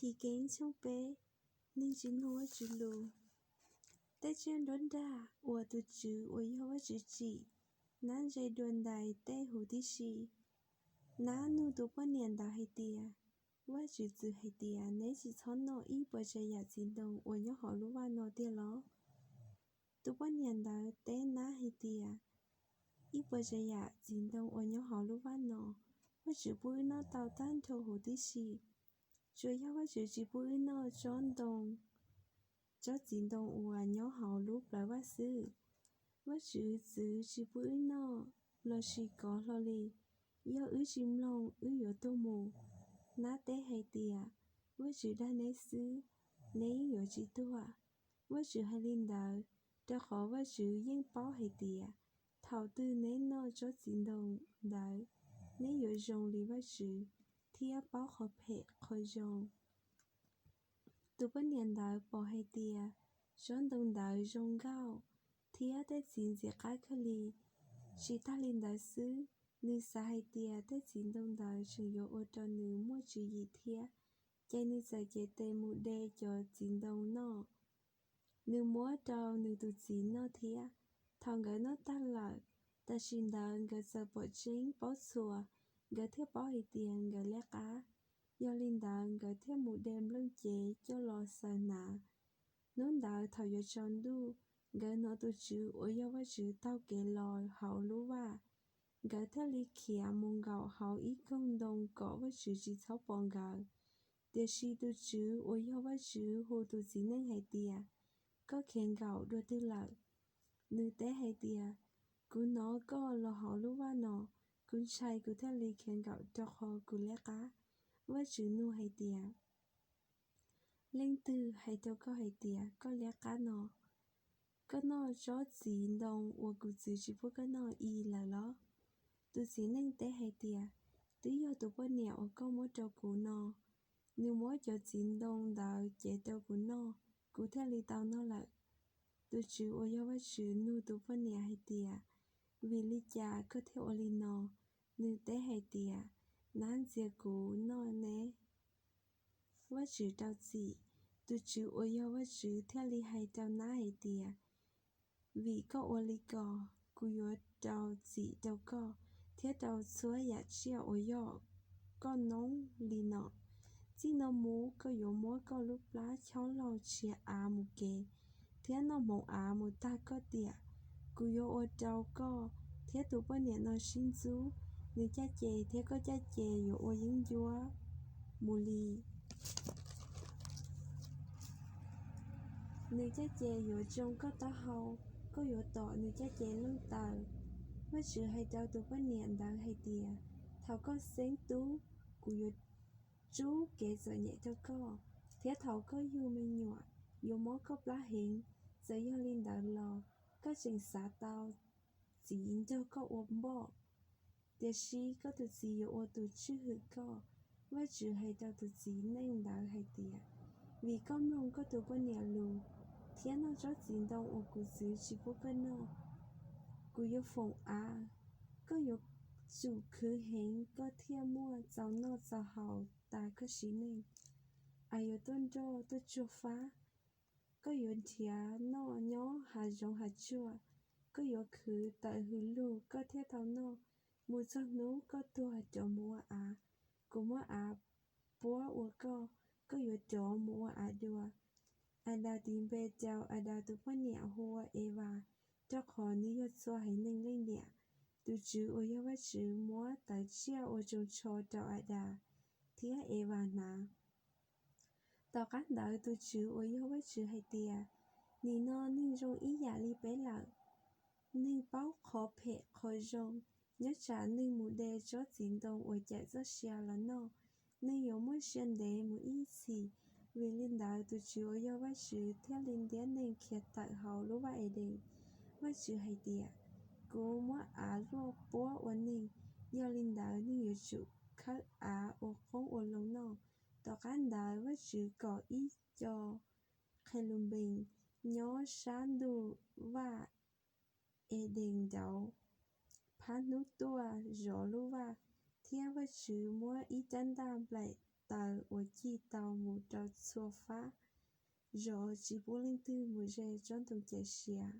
Kis Keeb tshooj peb. Neeg tsis mloog Vajtswv lus. Tej tsiaj nruab nrag uas tus Tswv uas yog Vajtswv tsim, nab ntse dua ntais tej huv tib si. Nab nug tus poj niam ntawd hais tias, Vajtswv txwv hais tias neb tsis txhob noj ib puas tsav yam txiv ntoo uas nyob hauv lub vaj no tiag los? Tus poj niam ntawd teb nab hais tias, Ib puas tsav yam txiv ntoo uas nyob hauv lub vaj no, Vajtswv pub wb noj tau tag nrho huv tib si. Tsuas yog Vajtswv tsis pub wb noj tsob ntoo, tsob txiv ntoo uas nyob hauv lub plawv vaj xwb. Vajtswv txwv tsis pub wb noj lossis kov hlo li. Yog wb tsis mloog, wb yuav tuag mus. Nab teb hais tias, Vajtswv dag neb xwb, neb yuav tsis tuag. Vajtswv hais li ntawd, rau qhov Vajtswv yeej paub hais tias thaum twg neb noj tsob txiv ntoo ntawd, neb yuav zoo li Vajtswv thiab paub qhov phem qhov zoo. Tus poj niam ntawd pom hais tias tsob ntoo ntawd zoo nkauj thiab tej txiv ntxim qab kawg li. Tsis tag li ntawd xwb, nws xav hais tias tej txiv ntoo ntawd tseem yuav ua rau nws muaj tswv yim thiab, ces nws txawm cev tes mus de cov txiv ntoo noj. Nws muab rau nws tus txiv noj thiab. Thaum nkawd noj tag lawm, tam sim ntawd nkawd txawm pom tseeb paub txhua, nkawd thiaj paub hais tias nkawd liab qab. Yog li ntawd nkawd thiaj mus de nplooj cev coj los xaws hnav. Hnub ntawd thaum yuav tsaus ntuj, nkawd hnov tus Tswv uas yog Vajtswv taug kev los hauv lub vaj. Nkawd thiaj li khiav mus nkaum hauv ib koog ntoo kom Vajtswv tsis txhob pom nkawd. Tiam sis tus Tswv uas yog Vajtswv hu tus txiv neej hais tias, Koj khiav nkaum dua twg lawm? Nws teb hais tias, Kuv hnov koj los hauv lub vaj no, kuv ntshai kuv thiaj li khiav nkaum rau qhov kuv liab qab. Vajtswv nug hais tias, Leej twg hais rau koj hais tias koj liab qab no? Koj noj tsob txiv ntoo uas kuv txwv tsis pub koj noj i lawm los? Tus txiv neej teb hais tias, Twb yog tus poj niam uas koj muab rau kuv no, nws muab cov txiv ntoo ntawd cev rau kuv noj, kuv thiaj li tau noj lawm. Tus Tswv uas yog Vajtswv nug tus poj niam hais tias, Vim li cas koj thiaj ua li no? Nws teb hais tias, Nab ntxias kuv noj ne. Vajtswv rau txim. Tus Tswv uas yog Vajtswv thiaj li hais rau nab hais tias, Vim koj ua li ko, kuv yuav rau txim rau koj thiab rau txhua yam tsiaj uas yog koj noob li no. Txij no mus koj yuav muab koj lub plab chob laug tshiav av mus kev, thiab noj hmoov av mus tag koj tiam. Kuv yuav ua rau koj thiab tus poj niam no sib ntxub, nws caj ces thiab koj caj ces yuav ua yeeb ncuab mus li. Nws caj ces yuav tsoo koj taub hau, koj yuav tom nws caj ces looj taws. Vajtswv hais rau tus poj niam ntawd hais tias, Thaum koj xeeb tub, kuv yuav tsub kev txom nyem rau koj, thiab thaum koj yug me nyuam, yuav mob koj plab heev. Txawm yog li ntawd los, koj tseem xav tau txiv nrog koj ua npoj, tiam sis koj tus txiv yuav ua tus tswj hwm koj. Vajtswv hais rau tus txiv neej ntawd hais tias, Vim koj mloog koj tus poj niam lus thiab noj tsob txiv ntoo uas kuv txwv tsis pub koj noj, kuv yuav foom av, koj yuav tsum khwv heev, koj thiaj muaj txaus noj txaus haus tas koj sim neej. Av yuav tuaj nroj tuaj tsuag fab, koj yuav nrhiav noj nyob hav zoov hav tsuag, koj yuav khwv tawm hws lug koj thiaj tau noj. Mus txog hnub koj tuag rov mus ua av, kuv muab av puab ua koj, koj yuav rov mus ua av dua. Adas tis npe rau Adas tus poj niam hu ua Evas, rau qhov nws yog txhua haiv neeg leej niam. Tus Tswv uas yog Vajtswv muab tawv tsiaj ua tsoos tsho rau Adas thiab Evas hnav. Tom qab ntawd tus Tswv uas yog Vajtswv hais tias, Nim no neeg zoo ib yam li peb lawm, neeg paub qhov phem qhov zoo. Nyob tsam neeg mus de tsob txiv ntoo uas cawm txoj sia los noj, neeg yuav muaj sia ntev mus ib txhis. Vim li ntawd tus Tswv uas yog Vajtswv thiaj li ntiab neeg khiav tawm hauv lub vaj Edees. Vajtswv hais tias, Kuv muab av luaj puab ua neeg, yog li ntawd neeg yuav tsum khawb av ua qoob ua loo noj. Tom qab ntawd Vajtswv kom ib co qhelunpees nyob sab ntug vaj Edees nraud phab hnub tuaj zov lub vaj, thiab Vajtswv muab ib rab ntaj nplaim taws uas cig tau mus rau txhua fab zos tsis pub leej twg mus ze tsob ntoo cawm siav.